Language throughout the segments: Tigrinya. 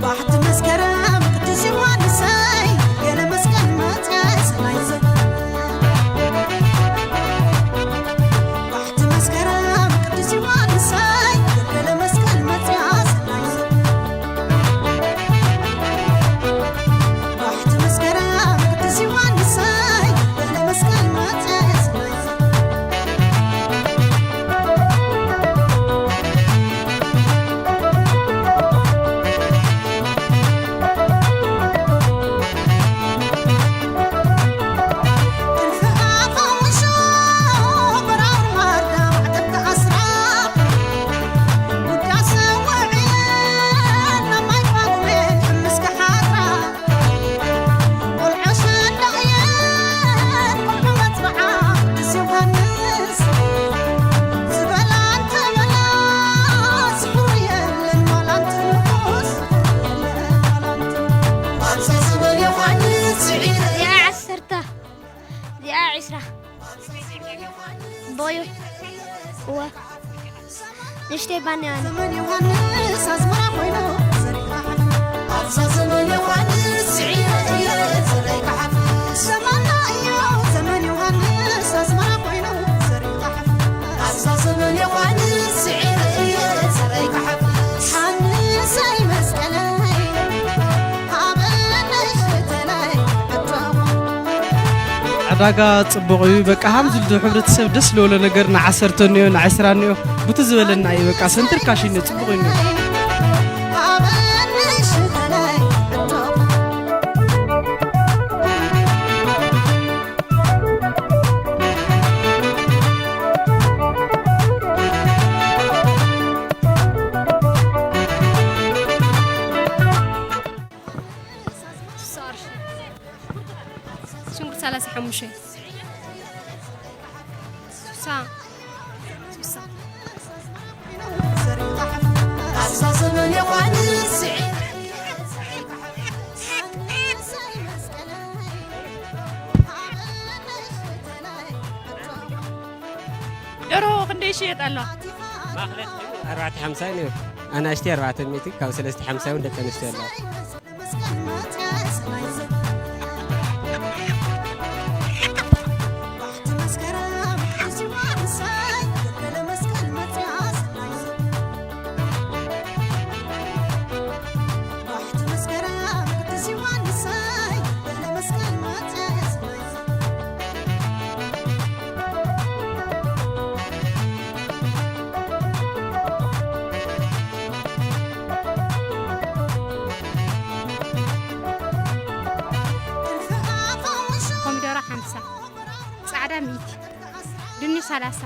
ባሕቲ መስከረም ቅዱስ ዮሃንሰይ፣ ገለ መስቀል መጽያ ሰናይ ዘ-፣ ባሕቲ መስከረም ቅዱስ ዮሃንሰይ፣ ገለ መስቀል መጽያ ሰናይ ዘ-፣ ባሕቲ መስከረም ቅዱስ ዮሃንሰይ፣ ገለ መስቀል መጽያ ሰናይ ዘ-፣ እዚኣ ዓሰርተ፣ እዚኣ ዕስራ። ቦዩ። እወ። ንእሽተይ ባንያ። ዘመን ዮሃንስ ኣዝመራ ኮይኑ ዘሪእካ ሓፍ። ኣብዛ ዘመን ዮሃንስ ስዒረ እየ ዘሪእካ ሓፍ። ዘመና እዩ ዘመን ዮሃንስ ኣዝመራ ኮይኑ ዘሪእካ ሓፍ። ኣብዛ ዘመን ዮሃንስ ስዒረ እየ ዘሪእካ ሓፍ። ሓንሰይ መስቀለይ፣ ሃበነይ ሽተለይ፣ ዕዳጋ ጽቡቕ እዩ። በቃ፣ ሃምዚ ኢሉ ሕብረተሰብ ደስ ዝበሎ ነገር ንዓሰርተ እኒኦ፣ ንዓስራ እኒኦ፣ ቡቲ ዝበለና እዩ። በቃ፣ ሰንትር ካሽ እኒኦ፣ ጽቡቕ እዩ እኒኦ። ሽጉርቲ ሰላሳ ሓሙሽተ። ስሳ። ስሳ። ደርሆ ክንደይ ይሽየጥ ኣሎ? ኣርባዕተ ሓምሳ እዩ ነይሩ። ኣናእሽተይ ኣርባዕተ ሚእቲ፣ ካብ ሰለስተ ሓምሳ እውን ደቂ ኣንስትዮ ኣለዋ። ኮሚደረ ሓምሳ፣ ጻዕዳ ሚእቲ፣ ድንሽ ሰላሳ።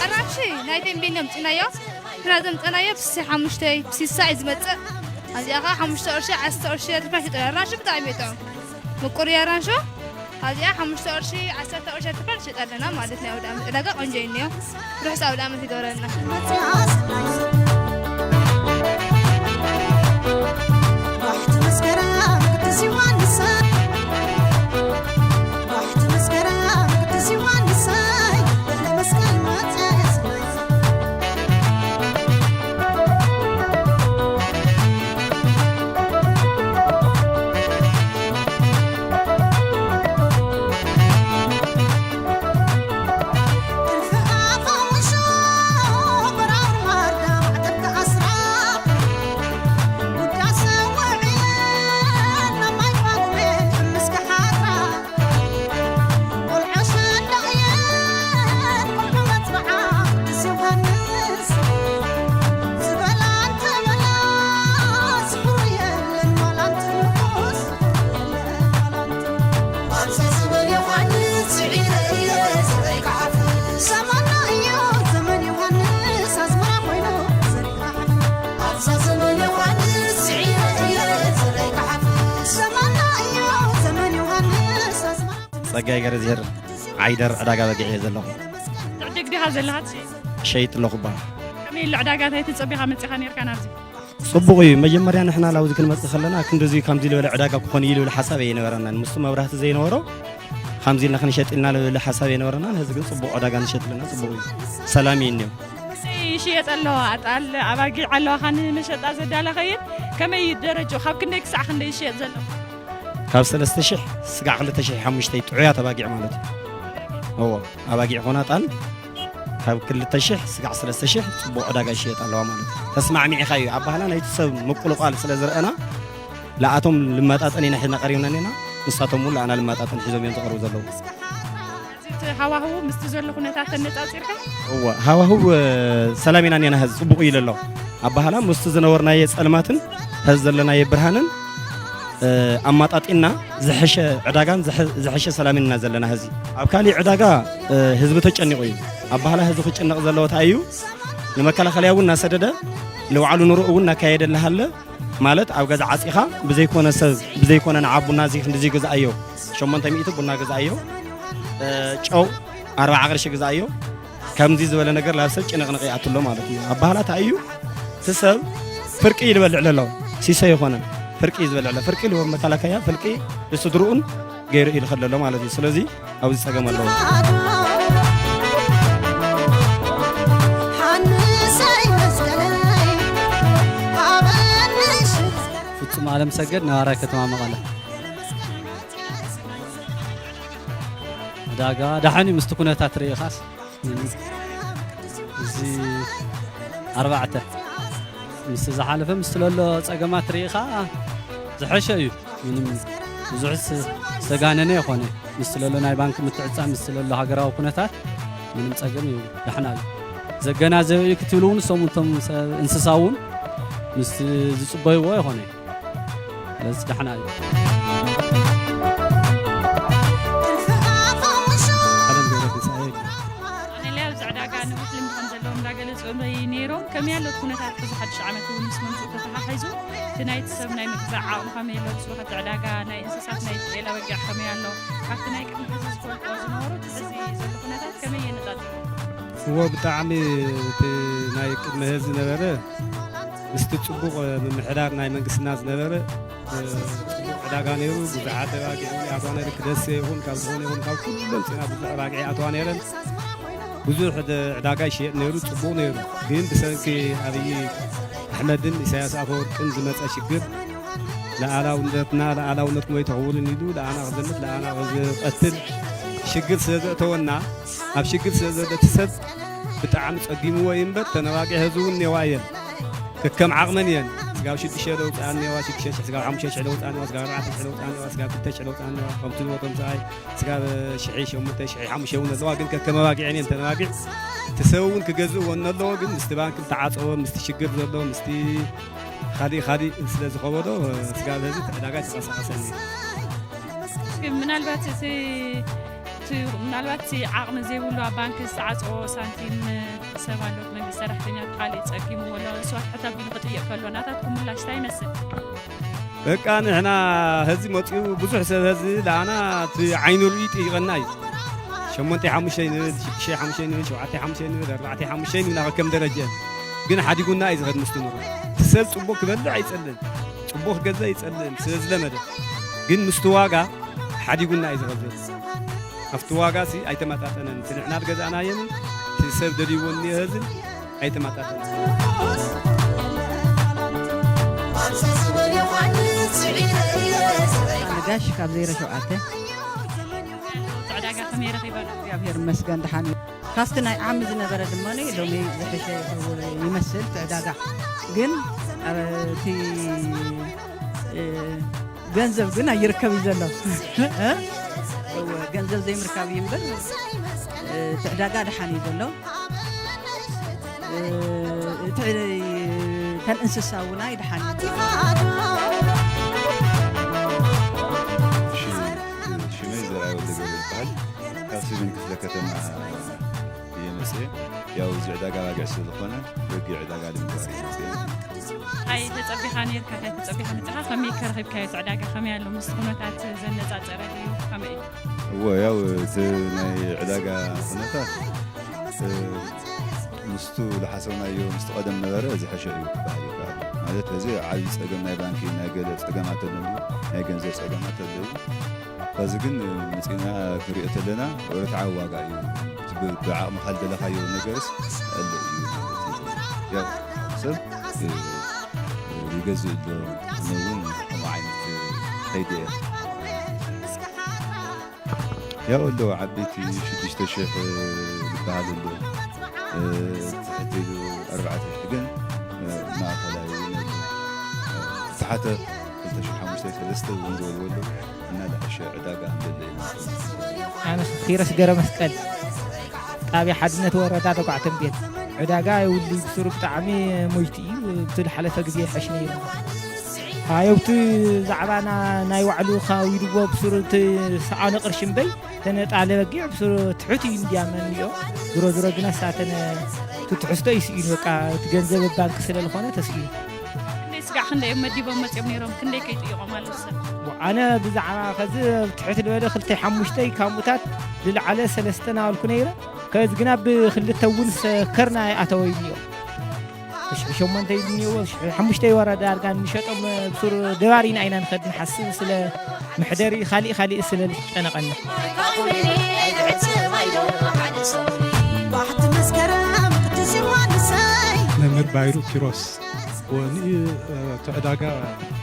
ኣራብሺ ናይ ተንቤን ኣምጺእናዮ። ንሕና ዘምጸናዮ ብስልሳ ሓሙሽተ፣ ብስልሳ እዩ ዝመጽእ። ኣብዚኣ ኸዓ ሓሙሽተ ቅርሺ፣ ዓሰርተ ቅርሺ ኣትሪፍና ሽጠና። ኣራንሺ ብጣዕሚ እዩ ጥዑም። ምቁር እዩ ኣራንሾ። ኣብዚኣ ሓሙሽተ ቅርሺ፣ ዓሰርተ ቅርሺ ኣትሪፍና ንሸጥ ኣለና ማለት ናይ ኣውደ ዓመት ዕዳጋ ቆንጆ እዩ እኒኦ። ርሑስ ኣውደ ዓመት ይገብረልና። ባሕቲ መስከረም ቅዱስ ዮሃንስ፣ ባሕቲ መስከረም ቅዱስ ዮሃንስ፣ ጸጋይ ገረዝሄር ዓይደር ዕዳጋ በጊዕ እየ ዘለኹ። ትዕድግ ዲኻ ዘለኻ? ሸይጥ ኣለኹ እባ። ከመይ ኣሎ ዕዳጋ እንታይ ተጸቢኻ መጺኻ ነርካ ናብዚ? ጽቡቕ እዩ። መጀመርያ ንሕና ናብዚ ክንመጽእ ከለና ክንድዚ ከምዚ ዝበለ ዕዳጋ ክኾን እዩ ዝብል ሓሳብ ኣይነበረናን። ምስቲ መብራህቲ ዘይነበሮ ከምዚ ኢልና ክንሸጥ ኢልና ዝብል ሓሳብ ኣይነበረናን። ሕዚ ግን ጽቡቕ ዕዳጋ ንሸጥ ኣለና፣ ጽቡቕ እዩ። ሰላም እዩ እኒኦ። ይሽየጥ ኣለዋ ኣጣል ኣባጊዕ ኣለዋ ካን መሸጣ ዘዳለኸየን ከመይ እዩ ደረጃ ካብ ክንደይ ክሳዕ ክንደይ ይሽየጥ ዘሎ? ካብ ሰለስተ ሽሕ ስጋዕ ክልተ ሽሕ ሓሙሽተ ጥዑያት ኣባጊዕ ማለት እዩ። እዎ ኣባጊዕ ኮና ጣል ካብ ክልተ ሽሕ ስጋዕ ሰለስተ ሽሕ ጽቡቕ ዕዳጋ ይሽየጥ ኣለዋ ማለት እዩ። ተስማዕሚዕኻ እዩ ኣባህላ ናይቲ ሰብ ምቁልቋል ስለ ዝረአና ለኣቶም ልመጣጠን ኢና ሒዝና ቀሪብና ኔና ንሳቶም እውን ለኣና ልመጣጠን ሒዞም እዮም ዝቐርቡ ዘለዉ። እቲ ሃዋህው ምስቲ ዘሎ ኩነታት ተነጻጺርካ? እወ ሃዋህው ሰላም ኢና ኔና ሀዚ ጽቡቕ እዩ ለሎ ኣባህላ ምስቲ ዝነበርናየ ጸልማትን ሀዚ ዘለናየ ብርሃንን ኣማጣጢና ዝሐሸ ዕዳጋን ዝሐሸ ሰላምን ኢና ዘለና። ህዚ ኣብ ካሊእ ዕዳጋ ህዝቢ ተጨኒቑ እዩ። ኣባህላ ህዝቢ ክጭነቕ ዘለዎ እንታይ እዩ? ንመከላኸልያ እውን እናሰደደ ንባዕሉ ንርኡ እውን እናካየደ ኣለሃለ ማለት ኣብ ገዛ ዓፂኻ ብዘይኮነ ሰብ ብዘይኮነ ንዓ ቡና እዚ ክንድዚ ግዝኣዮ ሸሞንተ ሚእቲ ቡና ግዝኣዮ ጨው ኣርባዓ ቅርሺ ግዝኣዮ ከምዚ ዝበለ ነገር ላብ ሰብ ጭንቕንቕ ይኣትሎ ማለት እዩ። ኣባህላ እንታይ እዩ? እቲ ሰብ ፍርቂ እዩ ዝበልዕ ለሎ ሲሶ ይኾነን ፍርቂ እዩ ዝበልዕ ለ ፍርቂ ልቦ መከላከያ ፍርቂ ንስድርኡን ገይሩ እዩ ልኸድ ለሎ ማለት እዩ። ስለዚ ኣብዚ ጸገም ኣለዎ። ፍጹም ኣለም ሰገድ ነባራይ ከተማ መቐለ። ዕዳጋ ደሓን እዩ ምስቲ ኩነታት ርኢኻስ እዚ ኣርባዕተ ምስ ዝሓለፈ ምስ ለሎ ጸገማት ርኢኻ ዝሐሸ እዩ። ምንም ብዙሕ ዝተጋነነ ይኾነ ምስ ለሎ ናይ ባንክ ምትዕጻ ምስ ለሎ ሃገራዊ ኩነታት ምንም ጸገም እዩ። ደሕና እዩ። ዘገናዘበ እዩ ክትብሉ እውን እሶም እቶም እንስሳ እውን ምስ ዝጽበይዎ ይኾነ ስለዚ ደሕና እዩ። ኣብዚ ዕዳጋ ነዊሕ ልምዲ ከም ዘለዎም እንዳገለጹ ነይሮም። ከመይ ኣሎ እቲ ኩነታት ሕዚ ሓድሽ ዓመት እውን ምስ መምፅኡ ተተሓሒዙ እቲ ናይቲ ሰብ ናይ ምግዛእ ዓቕሚ ከመይ ኣሎ? ንስኻ እቲ ዕዳጋ ናይ እንስሳት ናይ ጤል ኣበጊዕ ከመይ ኣሎ? ካብቲ ናይ ቅድሚ ሕዚ ዝፈልጥዎ ዝነበሩ እቲ ሕዚ ዘሎ ኩነታት ከመይ የነፃፅሩ? እዎ ብጣዕሚ እቲ ናይ ቅድሚ ሕዚ ዝነበረ ምስቲ ፅቡቕ ምምሕዳር ናይ መንግስትና ዝነበረ ፅቡቕ ዕዳጋ ነይሩ። ብዙሓት ኣባጊዕ እውን ይኣትዋ ነይሩ። ክደሴ ይኹን ካብ ዝኾነ ይኹን ካብ ኩሉ መፂና ብዙሕ ኣባጊዕ ይኣትዋ ነይረን። ብዙሕ ዕዳጋ ይሽየጥ ነይሩ፣ ፅቡቕ ነይሩ። ግን ብሰንኪ ኣብይ ኣሕመድን ኢሳያስ ኣፈወርቅን ዝመፀ ሽግር ለኣላውነትና ለኣላውነትኩም ኣይተኽብሩን ኢሉ ለኣና ክዘምት ለኣና ዝቐትል ሽግር ስለ ዘእተወና ኣብ ሽግር ስለ ዘሎ እቲ ሰብ ብጣዕሚ ጸጊምዎ እዩ እምበር ተነባቂ ህዝቢ እውን እኔዋ እየን ከከም ዓቕመን እየን ስጋብ ሽዱሽተ ለውፅኣ እኔዋ ሽዱሽተ ሽሕ ስጋብ ሓሙሽተ ሽሕ ለውፅኣ እኔዋ ስጋብ ኣርባዕተ ሽሕ ለውፅኣ እኔዋ ስጋብ ክልተ ሽሕ ለውፅኣ እኔዋ ከምቲ ዝበቶም ሰብኣይ ስጋብ ሽሒ ሸሞንተ ሽሒ ሓሙሽተ እውን ኣለዋ ግን ከከም ኣባጊዐን እየን ተነባጊዕ እቲ ሰብ እውን ክገዝእ ወን ኣለዎ ግን ምስቲ ባንክ ዝተዓፀወ ምስቲ ሽግር ዘሎ ምስቲ ካሊእ ካሊእ ስለ ዝኸበዶ ስጋብ ህዝቢ ዕዳጋ ይተንቀሳቐሰኒ ምናልባት እቲ እቲ ምናልባት እቲ ዓቕሚ ዘይብሉ ኣብ ባንክ ዝተዓፀዎ ሳንቲም ሰብ ኣሎ እቲ መንግስቲ ሰራሕተኛ እቲ ካሊእ ፀጊሙ ወላ ንስዋት ሕት ኣቢሉ ክጥይቕ ከሎ ናታትኩም ምላሽ እንታይ ይመስል? በቃ ንሕና ህዚ መፂኡ ብዙሕ ሰብ ህዚ ለኣና እቲ ዓይኑ ርኢ ይጥይቐና እዩ። ሸሞንተ ሓሙሽተ ንብል ሽዱሽተ ሓሙሽተ ንብል ሸውዓተ ሓሙሽተ ንብል ኣርባዕተ ሓሙሽተ ንብል ናብ ከም ደረጀ ግን ሓዲጉና እዩ ዝኸድ ምስቲ ኑሮ እቲ ሰብ ፅቡቅ ክበልዕ ኣይፀልን ፅቡቅ ክገዛ ይፀልን ስለ ዝለመደ ግን ምስቲ ዋጋ ሓዲጉና እዩ ዝኸብድ ኣብቲ ዋጋ ሲ ኣይተመጣጠነን እቲ ንሕና ዝገዛእናየን እቲ ሰብ ደልይዎ እኒሀ ህዝን ኣይተመጣጠነን ጋሽ ካብ ዘይረ ሸውዓተ ዕዳጋ ከመይ ረኺበ እግዚኣብሔር መስገን ድሓን እዩ ካብቲ ናይ ዓሚ ዝነበረ ድማ ሎሚ ዝሕሸ ይመስል እቲ ዕዳጋ ግን እቲ ገንዘብ ግን ኣይርከብ እዩ ዘሎ ገንዘብ ዘይምርካብ እዩ እምበር እቲ ዕዳጋ ድሓን እዩ ዘሎ እተን እንስሳ እውን ኣይድሓን ሽመይ ዘርኣይ ወልደ ገብረ ይበሃል ካብ ሰሜን ክፍለ ከተማ እየ መፅየ ያው እዚ ዕዳጋ ባግዕ ስለዝኾነ በጊዕ ዕዳጋ ንምግባር እየ መፅየ ኣይ ተፀቢኻ ነርካ እንታይ ተፀቢኻ መፅኻ ከመይ ከረኺብካዮ እቲ ዕዳጋ ከመይ ኣሎ ምስ ኩነታት ዘነፃፀረ ድዩ ከመይ እዩ እዎ ያው እቲ ናይ ዕዳጋ ኩነታት ምስቱ ዝሓሰብናዮ ምስቲ ቀደም ነበረ ዝሐሸ እዩ ክበሃል ይከኣል። ማለት እዚ ዓብዪ ጸገም ናይ ባንኪ ናይ ገለ ጸገማት ኣሎ እንድዩ፣ ናይ ገንዘብ ጸገማት ኣሎ እዩ። በዚ ግን መጺእና ክሪኦ ተለና ርትዓዊ ዋጋ እዩ። እቲ ብ-፣ ብዓቕምኻ ዝደለኻዮ ነገርስ ኣሎ እዩ ማለት እዩ። ያው ሰብ፣ እ፣ ይገዝእ ኣሎ፣ ኣነ እውን ከምኡ ዓይነት ከይደ እየ። ያው ኣለዉ ዓበይቲ ሽዱሽተ ሽሕ ዝበሃል ኣሎ። እ፣ ትሕት ኢሉ ኣርባዕተ ሽሕ ግን፣ እ፣ ማእኸላይ እውን ኣሎ። እ፣ ታሕተ ክልተ ሽሕ ሓሙሽተ ሰለስተ እውን ዝበልዎ ኣለዉ። እና ዝሐሸ ዕዳጋ ንደሊ ኢና። ኣነ ኪሮስ ገረመስቀል፣ ጣብያ ሓድነት፣ ወረዳ ደጓዕ ተንቤን። ዕዳጋ የብሉይ፣ ብሱሩ ብጣዕሚ ሞይቲ እዩ። እቲ ዝሓለፈ ግዜ ይሐሽ ነይሩ። ኣየውቲ ዛዕባ ና-፣ ናይ ባዕሉ ካዊድዎ ብሱሩ እቲ ሰኣነ ቅርሺ እምበይ፣ ተነ ጣለ በጊዕ ብሱሩ ትሑት እዩ እንድያ መንዮ። ዝሮ ዝሮ ግና ሳተነ እቲ ትሕዝቶ ይስኢኑ፣ በቃ እቲ ገንዘብ ባንክ ስለ ዝኾነ ተስኢኑ። ክንደይ ስጋዕ ክንደይ እዮም መዲቦም መጺኦም ነይሮም? ክንደይ ከይጥይቖም ኣለዉ ሰብ? ኣነ ብዛዕባ ኸዚ ትሕት ዝበለ ክልተ ሓሙሽተይ፣ ካምኡታት ዝለዓለ ሰለስተ ናበልኩ ነይረ። ከዚ ግና ብክልተ እውን ሰከርና ይኣተወ እዩ እኒኦ። ሽሕ ሸሞንተ እዩ እኒኦ፣ ሽሕ ሓሙሽተ ይወረዳ ዳርጋ ንሸጦም ብሱር ደባሪና ኢና ንኸድ ንሓስብ ስለ መሕደሪ ካሊእ ካሊእ ስለ ዝጨነቐና። መምህር ባይሩ ኪሮስ፣ ወኒ፣ እ፣ እቲ ዕዳጋ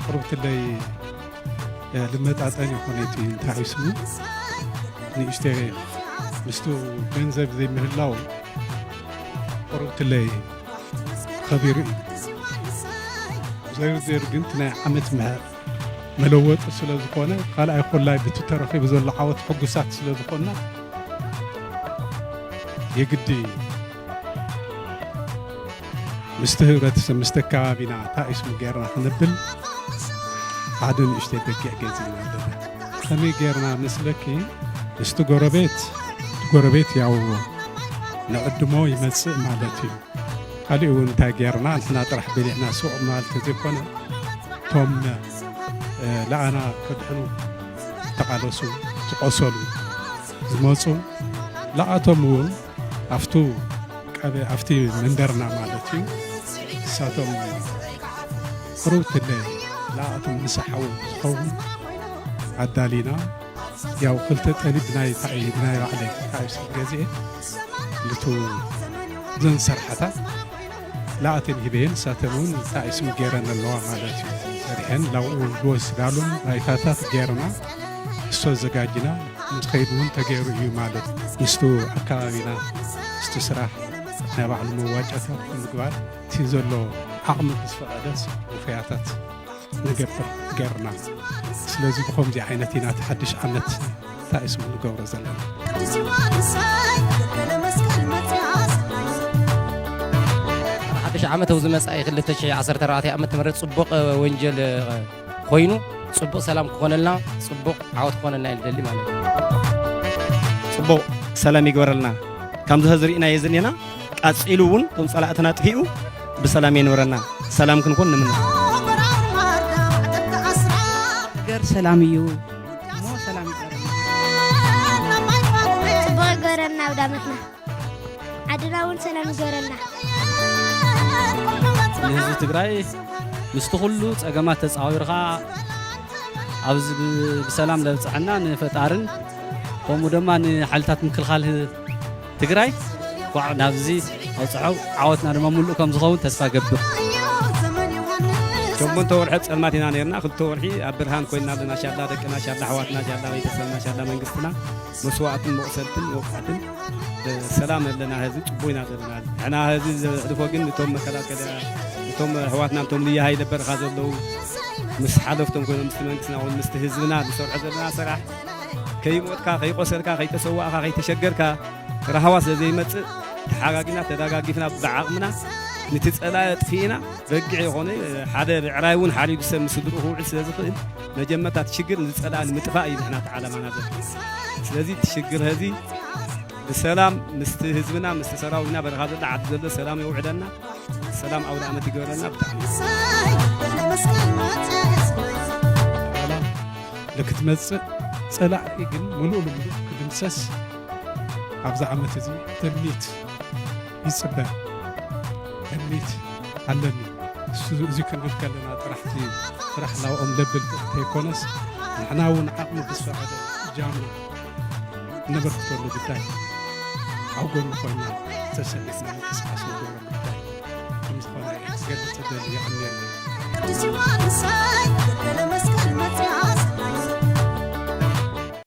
ቅርብትለይ፣ እ፣ ልመጣጠን ይኾነ እቲ እንታይ እዩ ስሙ? ንእሽተይ ምስቱ ገንዘብ ዘይምህላው ቅርብትለይ ከቢሩ እዩ። ዘይሩ ዘይሩ ግን እቲ ናይ ዓመት ምሀ-፣ መለወጢ ስለ ዝኾነ፣ ካልኣይ ኮላይ ብቲ ተረኺቡ ዘሎ ዓወት ሕጉሳት ስለ ዝኾንና፣ የግዲ ምስቲ ህብረተሰብ፣ ምስቲ ኣከባቢና እንታይ እዩ ስሙ ጌርና ክንብል ሓደ ንእሽተይ በጊዕ ገዚእና ኣለና። ከመይ ጌርና መስለኪ፣ ምስቲ ጎረቤት፣ ጎረቤት ያው ንዕድሞ ይመጽእ ማለት እዩ። ካሊእ እውን እንታይ ጌርና፣ ንሕና ጥራሕ በሊዕና ስቕ ማለት ተዘይኮነ፣ እቶም፣ እ፣ ለኣና ከድሕኑ ዝተቓለሱ፣ ዝቖሰሉ፣ ዝመጹ፣ ለኣቶም እውን ኣብቱ ቀበ-፣ ኣብቲ መንደርና ማለት እዩ። ንሳቶም ቅሩብ ትለ ለኣቶም ምሳሓቦም ዝኸውን ኣዳሊና፣ ያው ክልተ ጠሊ ብናይ ታኢ-፣ ብናይ ባዕለይ ታኢስ ገዚኤ፣ ልቱ ዘን ሰርሓታት ለኣተን ሂበየን፣ ንሳተን እውን ታኢስም ገይረን ኣለዋ ማለት እዩ። ሰሪሐን ላብኡ ዝወስዳሉን ባይታታት ገይርና፣ እሶ ኣዘጋጅና፣ ንኸይድ እውን ተገይሩ እዩ ማለት እዩ። ምስቱ ኣከባቢና፣ ምስቱ ስራሕ ናይ ባዕሉ መዋጫታት ብምግባር፣ እቲ ዘሎ ዓቕሚ ብዝፈቐደስ ውፈያታት ንገብር ገርና። ስለዚ ብኸምዚ ዓይነት ኢና እቲ ሓድሽ ዓመት እንታይ ስሙ ንገብሮ ዘለና። ሓድሽ ዓመት ኣብዚ መጻኢ ክልተ ሽሕ ዓሰርተ ኣርባዕተ ዓመተ ምህረት ጽቡቕ ወንጀል ኮይኑ፣ ጽቡቕ ሰላም ክኾነልና፣ ጽቡቕ ዓወት ክኾነልና እየ ዝደሊ ማለት እዩ። ጽቡቕ ሰላም ይግበረልና። ከምዚ ኸዚ ርኢናዮ ዝኔና፣ ቀጺሉ እውን እቶም ጸላእትና ኣጥፊኡ ብሰላም የንብረና። ሰላም ክንኮን ንምነ። ነገር ሰላም እዩ እሞ ሰላም ይግበረልና። ጽቡቕ ይግበረልና፣ ኣውዳመትና ዓድና እውን ሰላም ይግበረልና። ንህዝቢ ትግራይ ምስቲ ኩሉ ጸገማት ተጻዊርካ ኣብዚ ብ-፣ ብሰላም ለብጽሐና ንፈጣርን ከምኡ ድማ ንሓይልታት ምክልኻል ትግራይ እንኳዕ ናብዚ ኣውፅዖ። ዓወትና ድማ ሙሉእ ከም ዝኸውን ተስፋ ገብር። ሸሞንተ ወርሒ ኣብ ጸልማት ኢና ነርና፣ ክልተ ወርሒ ኣብ ብርሃን ኮይና ኣለና። ሻላ ደቅና፣ ሻላ ኣሕዋትና፣ ሻላ ቤተሰብና፣ ሻላ መንግስትና፣ መስዋእትን መቑሰልትን ወቕዓትን ብሰላም ኣለና። ሕዚ ጽቡቕ ኢና ዘለና። ንሕና ሕዚ ዘሕልፎ ግን እቶም መከላከልያ፣ እቶም ኣሕዋትና፣ እቶም ልዩ ሃይለ በረኻ ዘለዉ ምስ ሓለፍቶም ኮይኖም ምስቲ መንግስትና እውን ምስቲ ህዝብና ዝሰርሖ ዘለና ስራሕ ከይሞትካ፣ ከይቆሰልካ፣ ከይተሰዋእካ፣ ከይተሸገርካ ራህዋ ስለ ዘይመጽእ፣ ተሓጋጊና ተዳጋጊፍና ብዓቕምና ንቲ ጸላኢ ኣጥፊእና፣ በጊዕ ይኾነ ሓደ ብዕራይ እውን ሓሪዱ ሰብ ምስ ስድርኡ ክውዕል ስለ ዝኽእል፣ መጀመርታ እቲ ሽግር ንዝጸላእ ንምጥፋእ እዩ ንሕና እቲ ዓላማና ዘሎ። ስለዚ እቲ ሽግር ሀዚ ብሰላም ምስቲ ህዝብና፣ ምስቲ ሰራዊትና፣ በረኻ ዘሎ ዓዲ ዘሎ ሰላም የውዕለና። ሰላም ኣውደ ዓመት ይገበረና። ብጣዕሚ ሰላም ንክትመጽእ፣ ጸላኢ ግን ምሉእ ንምሉእ ክድምሰስ ኣብዚ ዓመት እዚ ትምኒት ይጽበ። እምኒት ኣለኒ። እሱ እዚ ክንብል ከለና ጥራሕቲ ስራሕ ናብኦም ለብል ከይኮነስ ንሕና እውን ዓቕሚ ብዝፈቐደ እጃምና ነበርክተሉ ጉዳይ ኣብ ጎኑ ኮይና ተሰሊፍና ምንቅስቃስ ንገብሮ ጉዳይ ከምዝኾነ ክገልፅ እደሊ። የቐንየለይ።